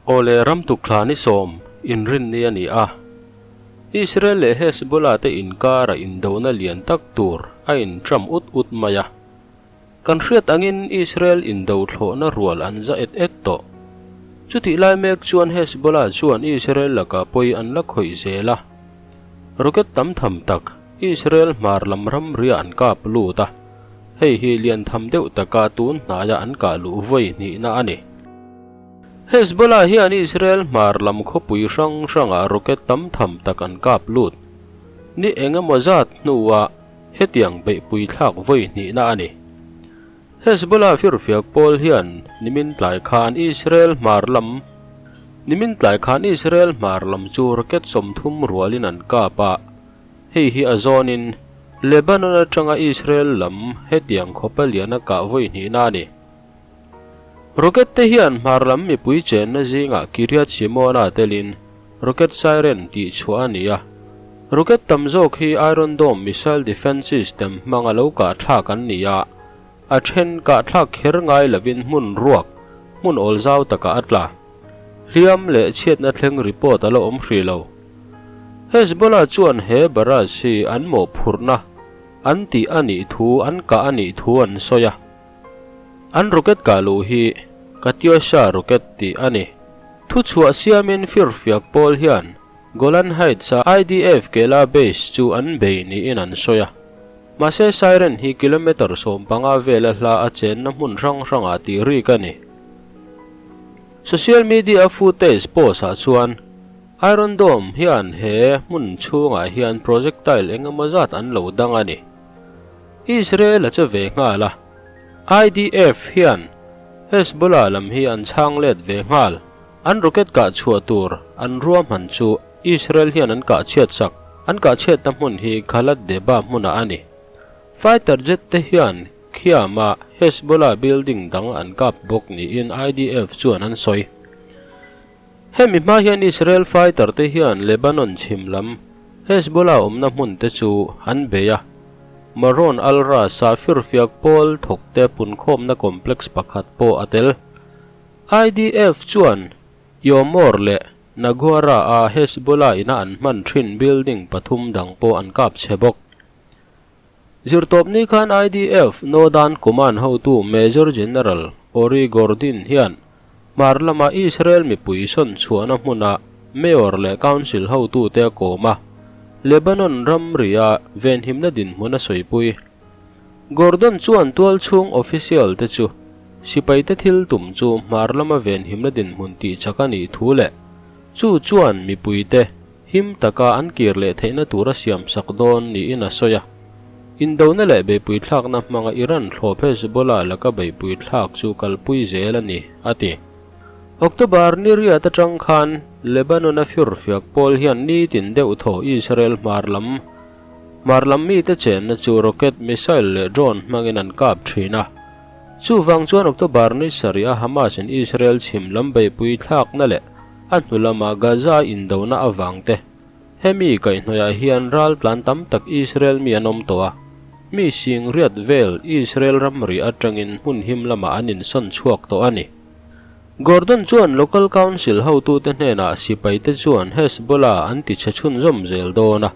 Awle ram tukthla ni sawm inrinni a ni a. Israel leh Hezbollah te inkara indona lian tak tur a inṭam ut ut mai a. Kan hriat angin Israel indo thlawhna rual an za et et tawh. Chutih lai mek chuan Hezbollah chuan Israel lakah pawi an la khawih zel a. Rocket tam tham tak Israel hmar lam ramria an kap lut a, hei hi lian tham deuh taka tun hnaia an kah luh vawi hnihna a ni. Hezbollah hian Israel hmar lam khawpui hrang hrangah rocket tam tham tak an kap lut. Ni eng emaw zat hnuah hetiang beihpui thlak vawi hnihna a ni. Hezbollah firfiak pawl hian nimin tlai khan Israel hmar lam Nimin tlai khan Israel hmar lam chu rocket 30 rualin an kap a, hei hi a zawnin Lebanon atanga Israel lam hetiang khawpa lian a kah vawi hnihna a ni. Rocket te hian hmar lam mipui chenna zingah Kiryat Shimona telin Rocket siren tih chhuah a ni a, rocket tam zawk hi Iron Dome missile defence system hmanga lo kah thlak an ni a, a then kah thlak kher ngai lovin hmun ruak, hmun awl zau takah a tla. Hliam leh chhiatna thleng report a la awm hrih lo. Hezbollah chuan he barrage hi an mawhphurhna an tih a nih thu an kah a nih thu an sawi a. An rocket kah luh hi Katyusha rocket tih a ni. Thuchhuah siamin firfiak pawl hian Golan Heights-a IDF Kela base chu an bei niin an sawi a. Mahse siren hi kilometre 15 vela hla a chenna hmun hrang hrangah tih rik a ni. Social media footage post-ah chuan Iron Dome hian he hmun chhungah hian projectile eng emaw zat an lo dang a ni. Israel a che ve nghal a, IDF hian Hezbollah lam hi an chhang let ve nghal. An rocket kah chhuah tur an ruahman chu Israel hian an kah chhiat sak. An kah chhiatna hmun hi Khalat Deba hmunah a ni. Fighter jet te hian Khiama Hezbollah building dang an kap bawk niin IDF chuan an sawi. Hemi hma hian Israel fighter te hian Lebanon chhim lam Hezbollah awmna hmun te chu an bei a, Maroon al-Ras-a firfiak pawl thawk te punkhawmna complex pakhat pawh a tel. IDF chuan Yomor leh Nagora-a Hezbollah ina an hman thin building pathum dang pawh an kap chhe bawk. Zirtawpni khan IDF Northern Command hotu Major General Ori Gordin hian hmar lama Israel mipui sawn chhuahna hmuna Mayor leh Council hotute a kawm a, Lebanon ramria venhimna dinhmun a sawipui. Gordon chuan tualchhung official te chu sipaite thil tum chu hmar lama venhimna dinhmun tihchak a nih thu leh chu chuan mipuite Him taka an kir leh theihna tura siamsak dawn niin a sawi a. Indona leh beihpui thlakna hmanga Iran thlawp Hezbollah laka beihpui thlak chu kalpui zel a ni, a ti. October ni riat atang khan Lebanon-a firfiak pawl hian nitin deuh thaw Israel hmar lam hmar lam mite chenna chu rocket, missile leh drone hmangin an kap thin a. Chuvang chuan October ni sarih a Hamas-in Israel chhim lam beihpui thlakna leh A hnu lama Gaza indona avang te, hemi kaihhnawihah hian ral tlan tam tak Israel mi an awm tawh a, mi sing riat vel Israel ramri atangin hmun him lamah an insawn chhuak tawh a ni. Gordon chuan local council hotute hnenah sipaite chuan Hezbollah an tichhe chhunzawm zel dawn a,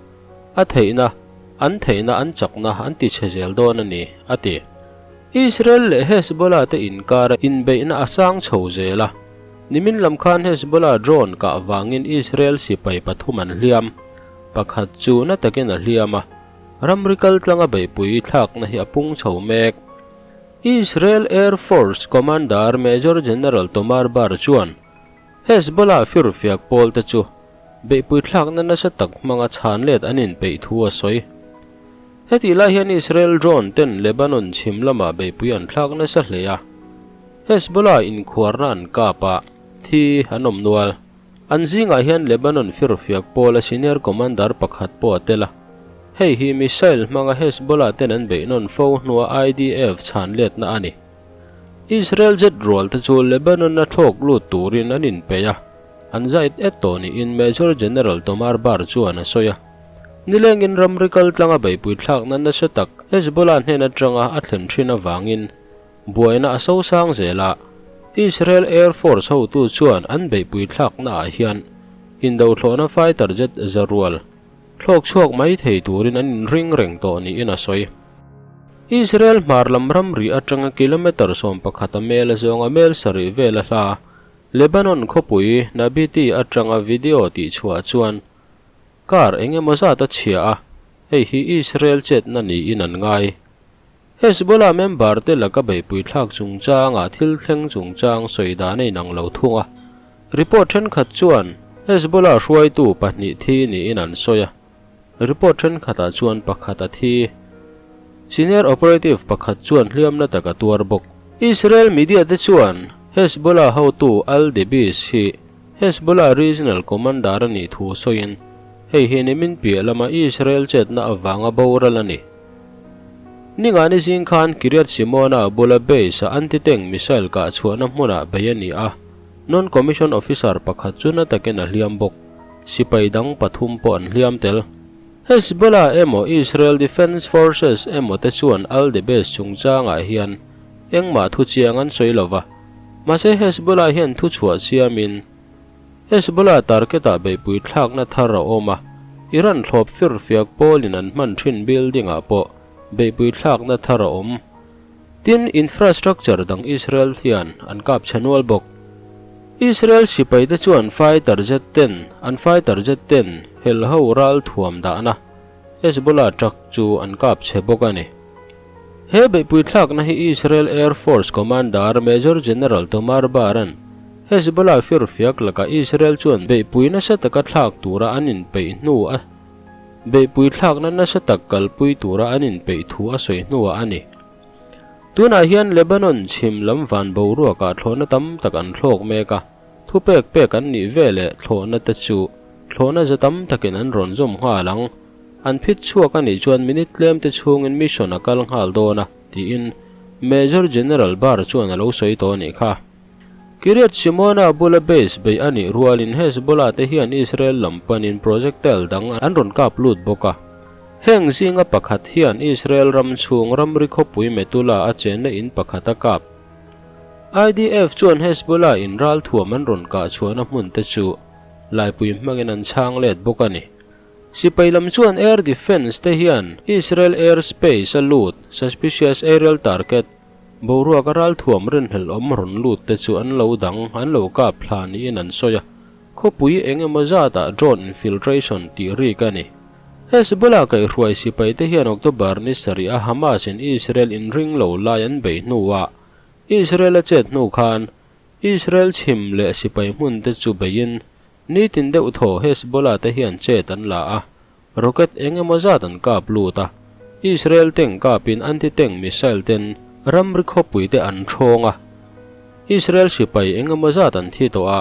a theihna, an theihna an chakna an tichhe zel dawn a ni, a ti. Israel leh Hezbollah te inkara inbeihna a sang chho zel a. Nimin lam khan Hezbollah drone kah vangin Israel sipai pathum an hliam. Pakhat chu na takin a hliam a, ramri kal tlanga beihpui thlakna hi a pung chho mek. Israel Air Force Commander Major General Tomer Bar chuan Hezbollah firfiak pawl te chu beihpui thlakna nasa tak hmanga chhan let an inpeih thu a sawi. Hetih lai hian Israel drone ten Lebanon chhim lamah beihpui an thlak nasa hle a. Hezbollah inkhuarna an kap a, thi an awm nual. An zingah hian Lebanon firfiak pawla senior commander pakhat pawh a tel a. Hei hi missile hmanga Hezbollah ten an beih nawn fo hnua IDF chhan letna a ni. Israel jet rual te chu Lebanon-a thlawk lut turin an inpeih a, an zait et tawh niin Major General Tomer Bar chuan a sawi a. Nilengin ramri kaltlanga beihpui thlakna nasa tak Hezbollah hnen atanga a thlen thin avangin buaina a sosang zel a. Israel Air Force hotu chuan an beihpui thlaknaah hian indothlawhna fighter jet zarual thlawk chhuak mai thei turin an inring reng tawh niin a sawi. Israel hmar lam ramri atanga kilometre 11 a mel zawnga mel sarih vel a hla Lebanon khawpui Nabiti atanga video tihchhuah chuan car eng emaw zat a chhia a, hei hi Israel chetna niin an ngai. Hezbollah member te laka beihpui thlak chungchangah thil thleng chungchang sawi dan a inang lo thung a. Report thenkhat chuan Hezbollah hruaitu pahnih thi niin an sawi a, report thenkhatah chuan pakhat a thi. Senior operative pakhat chuan hliamna tak a tuar bawk. Israel media te chuan Hezbollah hotu Al-Debis hi Hezbollah regional commander a nih thu sawiin hei hi nimin piah lama Israel chetna avanga boral a ni. Ningani zing khan Kiryat Shimona bula base-a anti-tank missile kah chhuahna hmunah bei a ni a, non-commissioned officer pakhat chu na takin a hliam bawk. Sipai dang pathum pawh an hliam tel. Hezbollah emaw Israel Defense Forces emaw te chuan Al-Debes chungchangah hian engmah thu chiang an sawi lo va, mahse Hezbollah hian thu chhuah siamin Hezbollah target-ah beihpui thlakna thar a awm a, Iran thlawp firfiak pawlin an hman thin building-ah pawh beihpui thlakna thar a awm. Tin, infrastructure dang Israel hian an kap chhe nual bawk. Israel sipaite chuan fighter jet ten an fighter jet ten helho ral thuam dahna Hezbollah truck chu an kap chhe bawk a ni. He beihpui thlakna hi Israel Air Force Commander Major General Tomer Bar-a'n Hezbollah firfiak lakah Israel chuan beihpui nasa taka thlak tura an inpeih hnu a beihpui thlakna nasa tak kalpui tura an inpeih thu a sawi hnuah a ni. Tunah hian Lebanon chhim lam van boruakah thlawhna tam tak an thlawk mek a, thupek pek an nih veleh thlawhna te chu thlawhna za tam takin an rawn zawm nghal ang. An phit chhuak a nih chuan minute tlem te chhungin mission a kal nghal dawn a, tiin Major General Barr chuan a lo sawi tawh a nih kha. Kiryat Shimona bula base beih a nih rualin Hezbollah te hian Israel lam panin projectile dang an rawn kap lut bawk a. Heng zinga pakhat hian Israel ram chhung ramri khawpui Metula a chenna in pakhat a kap. IDF chuan Hezbollah in ralthuam an rawn kah chhuahna hmun te chu laipui hmangin an chhang let bawk a ni. Sipai lam chuan air defence te hian Israel air space a lut suspicious aerial target, boruak a ralthuam rinhlelh awm rawn lut te chu an lo dang, an lo kap thla niin an sawi a, khawpui eng emaw zatah drone infiltration tih rik a ni. Hezbollah kaihhruai sipai te hian October ni sarih a Hamas in Israel inring lo lai an beih hnuah Israel a chet hnu khan Israel chhim leh sipai hmun te chu beiin Nitin deuh thaw Hezbollah te hian chet an la a, rocket eng emaw zat an kap lut a, Israel tank kapin anti-tank missile ten ramri khawpui te an thawng a, Israel sipai eng emaw zat an thi tawh a,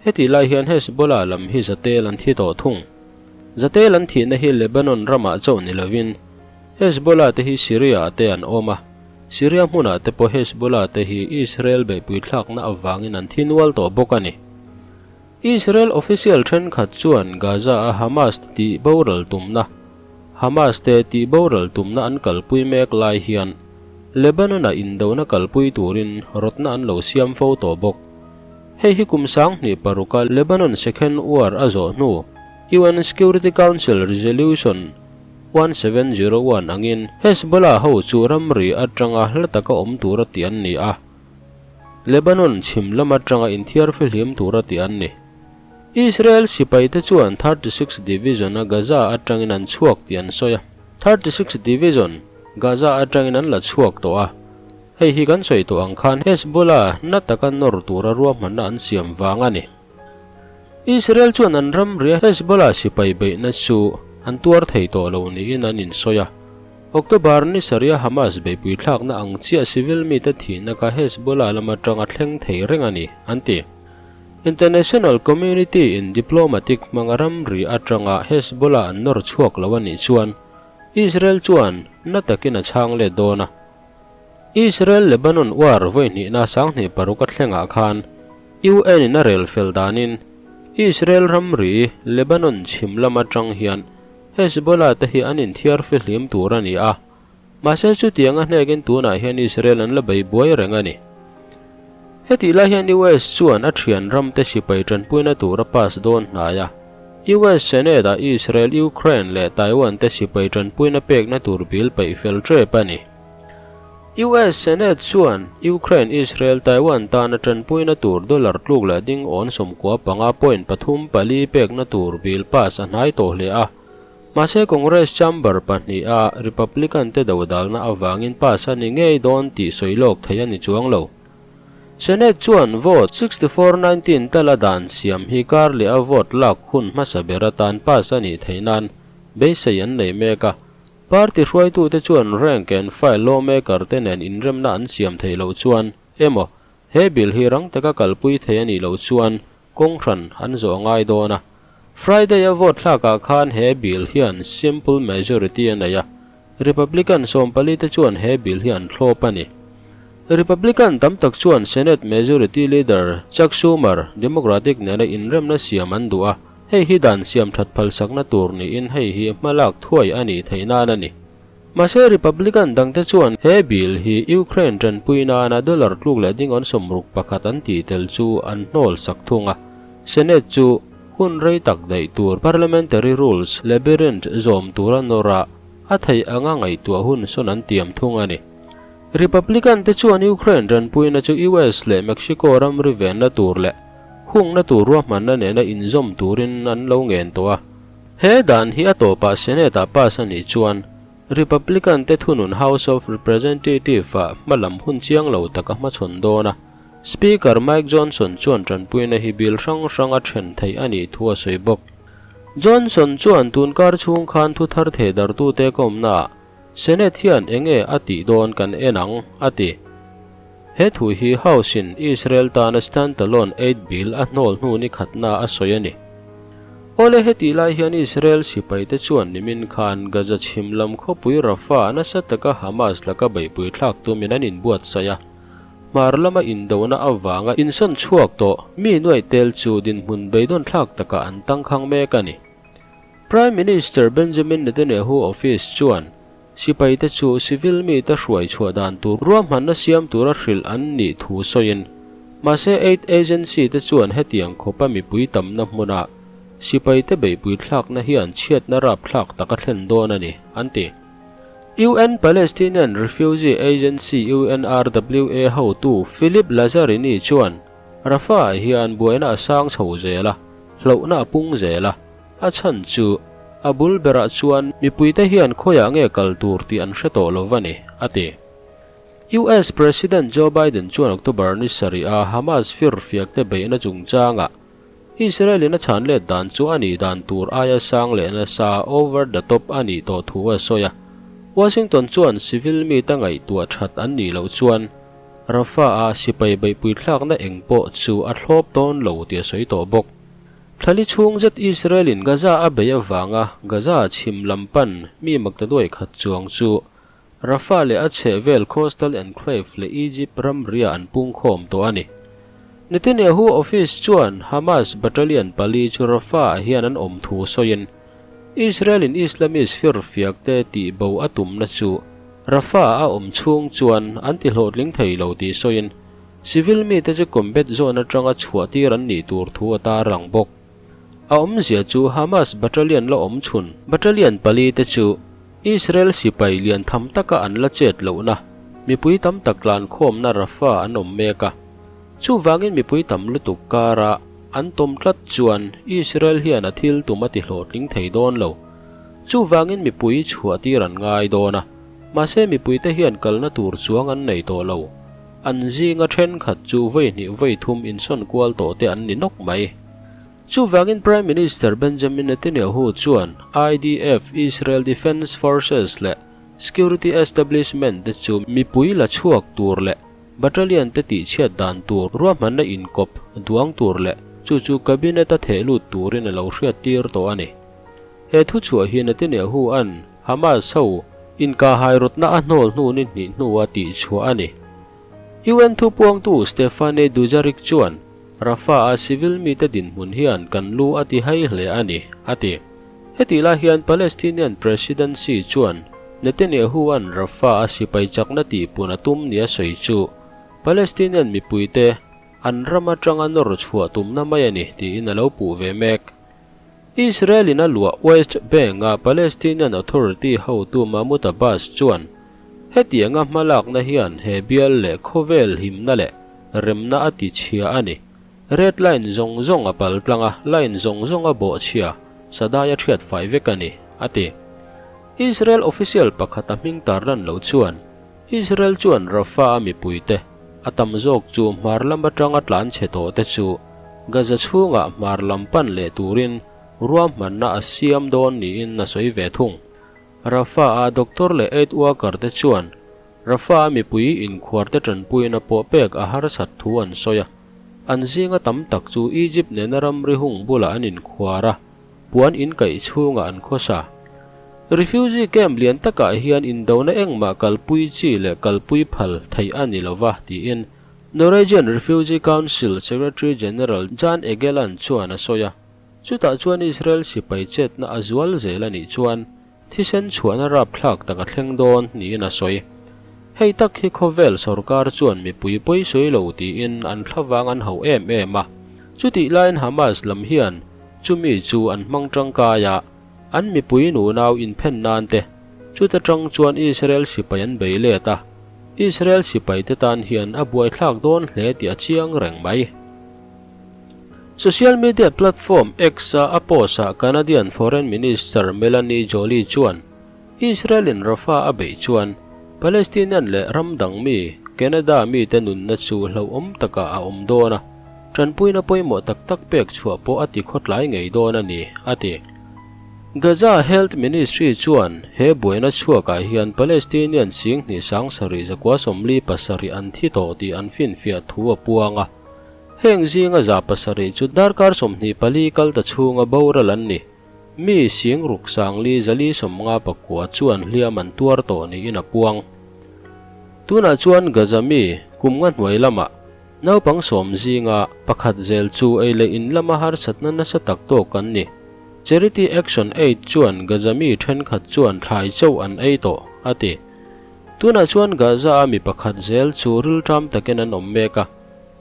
hetih lai hian Hezbollah lam hi zatel an thi tawh thung. Zatel an thihna hi Lebanon ramah chauh ni lovin Hezbollah te hi Syria ah te an awm a, Syria hmunah te pawh Hezbollah te hi Israel beihpui thlakna avangin an thi nual tawh bawk a ni. Israel official thenkhat chuan Gaza-a Hamas tih boral tumna Hamas te tih boral tumna an kalpui mek lai hian Lebanon-a indona kalpui turin rawtna an lo siam fo tawh bawk. Hei hi kum 2006-a Lebanon Second War a zawh hnu UN Security Council Resolution 1701 angin Hezbollah ho chu ramri atanga hla taka awm tura tih an ni a. Lebanon chhim lam atanga inthiar fihlim tura tih an ni. Israel sipaite chuan 36 Division-a Gaza atangin an chhuak tih an sawi a. 36 Division, Gaza atangin an la chhuak tawh a. Hei hi kan sawi tawh ang khan Hezbollah na taka nawr tura ruahmanna an siam vang a ni. Israel chuan an ramria Hezbollah sipai beihna chu an tuar thei tawh lo niin an insawi a. October ni sarih a Hamas beihpui thlakna ang chiah civil mite thihna kha Hezbollah lam atanga thleng thei reng a ni, an ti. International community in diplomatic hmanga ramri atanga Hezbollah an nawr chhuak lo a nih chuan Israel chuan na takin a chhang let dawn a. Israel-Lebanon war vawi hnihna 2006 a thlengah khan UN in a rel fel danin Israel ramri Lebanon chhim lam atang hian Hezbollah te hi an inthiar fihlim tur a ni a, mahse chutianga hnekin tunah hian Israel an la bei buai reng a ni. Hetih lai hian US chuan a thian ramte sipai tanpuina tur a pass dawn hnai a. US Senate ah Israel, Ukraine leh Taiwan te sipai tanpuina pekna tur bill peih fel tep a ni. US Senate chuan Ukraine, Israel, Taiwan tana tanpuina tur dollar tluk leh ding awn 95 point 3 4 pekna tur bill pass a hnai tawh hle a. Mahse Congress chamber pahniha Republican te dodalna avangin pass a ni ngei dawn tih sawi lawk thei a ni chuang lo. Senate chuan vote 64 19 tala dan siam hi kar leh a vote lak hun hmasa ber atan pass a nih theih nan beisei an nei mek a. Party hruaitute chuan rank and file lawmaker te nen inremna an siam theih loh chuan emaw he bill hi rang taka kalpui thei a nih loh chuan kawng hran an zawh a ngai dawn a. Friday a vote thlakah khan he bill hian simple majority a nei a, Republican 14 te chuan he bill hi an thlawp a ni. Republican tam tak chuan Senate Majority Leader Chuck Schumer, Democratic nena inremna siam an duh a, hei hi dan siam that phalsakna tur niin hei hi hmalak thuai a nih theih nan a ni. Mahse Republican dangte chuan he bill hi Ukraine tanpui nana dollar tluk leh ding awn 61 an tih tel chu an hnawl sak thung a. Senate chu hun rei tak daih tur parliamentary rules labyrinth zawm tura nawr a, a theih anga ngaihtuah hun sawn an tiam thung a ni. Republican te chuan Ukraine tanpuina chu US leh Mexico ramri venna tur leh hungna tur ruahmanna nena inzawm turin an lo ngen tawh a. He dan hi a tawpah Senate ah pass a nih chuan Republican te thunun House of Representative ah hmalam hun chiang lo tak a hmachhawn dawn a. Speaker Mike Johnson chuan tanpuina hi bill hrang hrang a then theih a nih thu a sawi bawk. Johnson chuan tunkar chhung khan thu thar thei dartute kawmnaah Senate hian enge a tih dawn kan en ang, a ti. He thu hi House in Israel tana standalone aid bill a hnawl hnu ni khatna a sawi a ni. Awle hetih lai hian Israel sipaite chuan nimin khan Gaza chhim lam khawpui Rafah nasa taka Hamas laka beihpui thlak tumin an inbuatsaih a. Hmar lama indona avanga insawn chhuak tawh mi nuaih tel chu dinhmun beidawn thlak takah an tangkhang mek a ni. Prime Minister Benjamin Netanyahu office chuan Sipaite chu civil mite hruai chhuah dan tur ruahmanna siam tura hrilh an nih thu sawiin, mahse aid agency te chuan hetiang khawpa mipui tamna hmuna sipaite beihpui thlakna hian chhiatna rap thlak tak a thlen dawn a ni, an ti. UN Palestinian Refugee Agency UNRWA hotu Philippe Lazzarini chuan Rafah-ah hian buaina a sang chho zel a, hlauhna a pung zel a, A chhan chu, a bul berah chuan mipuite hian khawiah nge kal tur tih an hre tawh lo va ni, a ti. US President Joe Biden chuan October ni sarih a Hamas firfiakte beihna chungchangah Israel-in a chhan let dan chu a nih dan tur aia sang leh nasa over the top a nih tawh thu a sawi a. Washington chuan civil mite ngaihtuah that an nih loh chuan Rafah-a sipai beihpui thlakna eng pawh chu a thlawp dawn lo tih a sawi tawh bawk. Thlali chhung zet Israel-in Gaza a bei avanga Gaza chhim lam pan mi maktaduai khat chuang chu Rafah leh a chhehvel coastal enclave leh Egypt ramria an pungkhawm tawh a ni. Netanyahu office chuan Hamas battalion pali chu Rafah-ah hian an awm thu sawiin Israel-in Islamist firfiakte tihbo a tumna chu Rafah-a awm chhung chuan an tihlawhtling thei lo tih sawiin Civil mite chu combat zone atanga chhuah tir an nih tur thu a tarlang bawk. A awmzia chu Hamas battalion la awm chhun battalion pali te chu Israel sipai lian tham taka an la chet lohna mipui tam tak tlankhawmna Rafah an awm mek a. Chuvangin mipui tam lutuk kara an tawm tlat chuan Israel hian a thil tum a ti hlawhtling thei dawn lo. Chuvangin mipui chhuah tir an ngai dawn a, mahse mipuite hian kalna tur chuang an nei tawh lo. An zinga thenkhat chu vawi hnih vawi thum insawn kual tawh te an ni nawk mai. Chuvangin Prime Minister Benjamin Netanyahu chuan IDF, Israel Defense Forces, leh Security Establishment te chu mipui la chhuak tur leh battalion te tihchhiat dan tur ruahmanna inkawp duang tur leh chu chu Cabinet a theh lut turin a lo hriattir tawh a ni. He thuchhuah hi Netanyahu-a'n Hamas ho inkahhairawtna a hnawl hnu ni hnih hnua tihchhuah a ni. UN thupuangtu Stephane Dujarric chuan, Rafah-a civil mite dinhmun hian kan lu a ti hai hle a ni, a ti. Hetih lai hian Palestinian Presidency chuan Netanyahu-a'n Rafah-a sipai chakna tihpun a tum nia sawi chu Palestinian mipuite. an ram atanga nawr chhuah tumna mai a ni tiin a lo puh ve mek. Israel in a luah West Bank-a Palestinian Authority hotu Mahmoud Abbas chuan hetianga hmalakna hian he bial leh khawvel himna leh remna a ti chhia a ni. Red line zawng zawng a pal tlang a, line zawng zawng a bawh chhia, sadai a thiat fai vek a ni, a ti. Israel official pakhat a hming tarlan loh chuan Israel chuan Rafah-a mipuite, a tam zawk chu hmar lam atanga tlan chhe tawh te chu Gaza chhungah hmar lam pan leh turin ruahmanna a siam dawn niin a sawi ve thung. Rafah-a doctor leh aid worker te chuan Rafah-a mipui inkhuarte tanpuina pawh pek a harsat thu an sawi a, an zinga tam tak chu Egypt nena ramri hung bulah an inkhuar a, puan inkaih chhungah an khawsa. Refugee camp lian takah hian indona engmah kalpui chi leh kalpui phal theih a ni lova, tiin Norwegian Refugee Council Secretary General Jan Egeland chuan a sawi a. Chutah chuan Israel sipai chetna a zual zel a nih chuan thisen chhuahna rapthlak tak a thleng dawn niin a sawi. Hei tak hi khawvel sorkar chuan mipui pawi sawi lo tiin an thlavang an hauh em em a. Chutih laiin Hamas lam hian chumi chu an hmang tangkai a, an mipui nunau inphen nan te, chuta tang chuan Israel sipai an bei let a. Israel sipaite tan hian a buaithlak dawn hle tih a chiang reng mai. Social media platform X-a a post-ah Canadian Foreign Minister Melanie Joly chuan Israel-in Rafah a beih chuan Palestinian leh ram dang mi, Canada mite nunna chu hlauhawm takah a awm dawn a, tanpuina pawimawh tak tak pek chhuah pawh a ti khawtlai ngei dawn a ni, a ti. Gaza Health Ministry chuan he buaina chhuakah hian Palestinian 27 147 an thi tawh tih an finfiah thu a puang a. Heng zinga 700 chu darkar 24 kal ta chhunga boral an ni. Mi 64 459 chuan hliam an tuar tawh niin a puang. Tunah chuan Gaza mi kum nga hnuai lamah naupang sawm zinga pakhat zel chu ei leh in lama harsatna nasa tak tawk an ni. Charity Action Aid chuan Gaza mi thenkhat chuan thlai chauh an ei tawh, a ti. Tunah chuan Gaza-a mi pakhat zel chu rilṭam takin an awm mek a.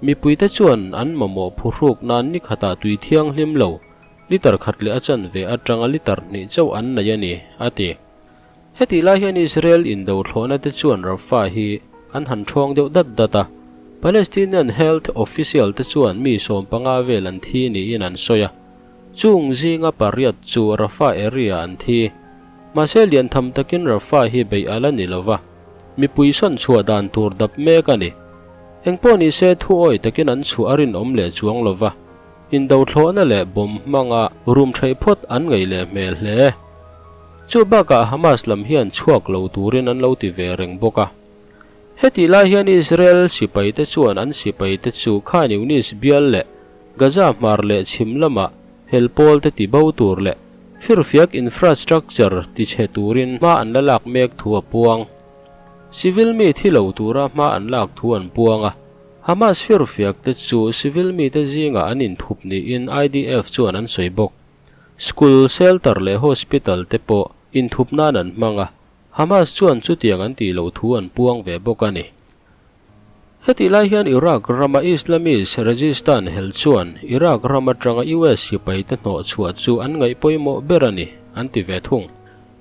Mipuite chuan an mamawh phuhruk nan ni khatah tui thianghlim lo, litre khat leh a chanve atanga litre hnih chauh an nei a ni, a ti. Hetih lai hian Israel indo thlawhna te chuan Rafah hi an han ṭhawng deuh dat dat a, Palestinian health official te chuan mi 15 vel an thi niin an sawi a, chung zinga pariat chu Rafah area an thi. Mahse liantham takin Rafah hi beih a la ni lova, mipui sawn chhuah dan tur dap mek a ni. Engpawh ni se thu awi takin an chhuah a rinawm leh chuang lo va, indo thlawhna leh bomb hmanga rum theih phawt an ngaih leh hmel hle. Chu bakah Hamas lam hian chhuak lo turin an lo ti ve reng bawk a. Hetih lai hian Israel sipaite chuan an sipaite chu Khan Younis bial leh Gaza hmar leh chhim lamah hel pawlte ti bo tur leh firfiak infrastructure ti chhe turin hma an la lak mek thu a puang. Civil mi thi lo tura hma an lak thu an puang a, Hamas firfiak te chu civil mite zingah an inthup niin IDF chuan an sawi bawk. School, shelter leh hospital te pawh inthup nan an hmang a, Hamas chuan chutiang an tih loh thu an puang ve bawk a ni. Hetih lai hian Iraq rama Islamist Resistance hel chuan Iraq ram atanga US sipaite hnawh chhuah chu an ngaih pawimawh ber a ni, an ti ve thung.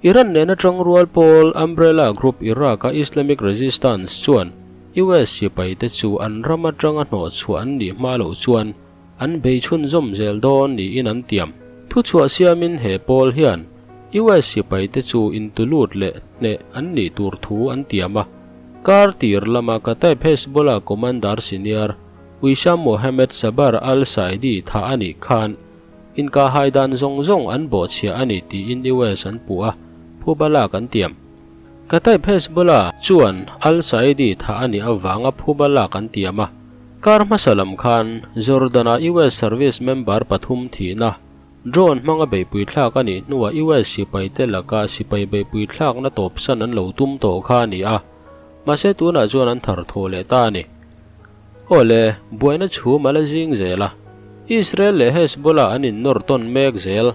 Iran nena tangrual pawl Umbrella Group Iraq-a Islamic Resistance chuan US sipaite chu an ram atanga hnawh chhuah an nih hma loh chuan an bei chhunzawm zel dawn niin an tiam. Thuchhuah siamin he pawl hian US sipaite chu intulut leh hneh an nih tur thu an tiam a. Kar tir lama Kataib Hezbollah commander senior Wissam Mohammed Sabar al-Saidi thah a nih khan inkahhai dan zawng zawng an bawhchhiah a ni tiin US an puh a, phuba lak an tiam. Kataib Hezbollah chuan al-Saidi thah a nih avanga phuba lak an tiam a. Kar hmasa lam khan Jordan-a US service member pathum thihna Drone hmanga beihpui thlak a nih hnuah US sipaite laka sipai beihpui thlakna tawpsan an lo tum tawh kha a ni a, mahse tunah chuan an thar thawh leh ta a ni. Aw le, buaina chhum a la zing zel a, Israel leh Hezbollah an innawr tawn mek zel.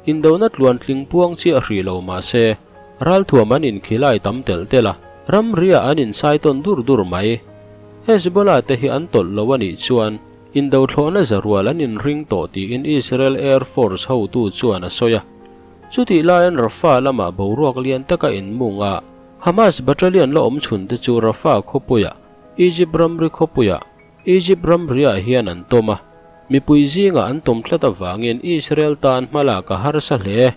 Indona tluan tling puang chiah hrih lo mahse, ralthuam an inkhilai tam telh telh a, ramriah an insai tawn dur dur mai. Hezbollah te hi an tawlh lo a nih chuan. Indo thlawhna zarual an inring tawh tiin Israel Air Force hotu chuan a sawi a. Chutih laiin Rafah lamah boruak lian taka inmung a, Hamas battalion la awm chhun te chu Rafah khawpuiah, Egypt ramri khawpuiah, Egypt ramriah hian an tawm a. Mipui zingah an tawm tlat avangin Israel tan hmalak a harsa hle.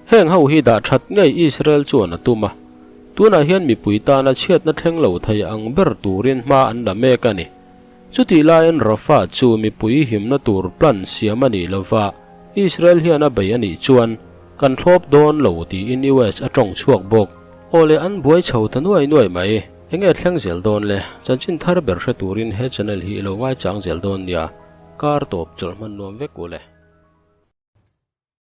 Heng ho hi dah that ngei Israel chuan a tum a. Tunah hian mipui tana chhiatna thleng lo thei ang ber turin hma an la mek a ni. Chutih laiin Rafah chu mipui himna tur plan siam a nih lova Israel hian a bei a nih chuan kan thlawp dawn lo tiin US a tawng chhuak bawk. Aw le an buai chho ta nuai nuai mai. Enge thleng zel dawn le? Chanchin thar ber hre turin he channel hi i lo ngaichang zel dawn nia. Kar tawp chawlh hman nuam vek u le.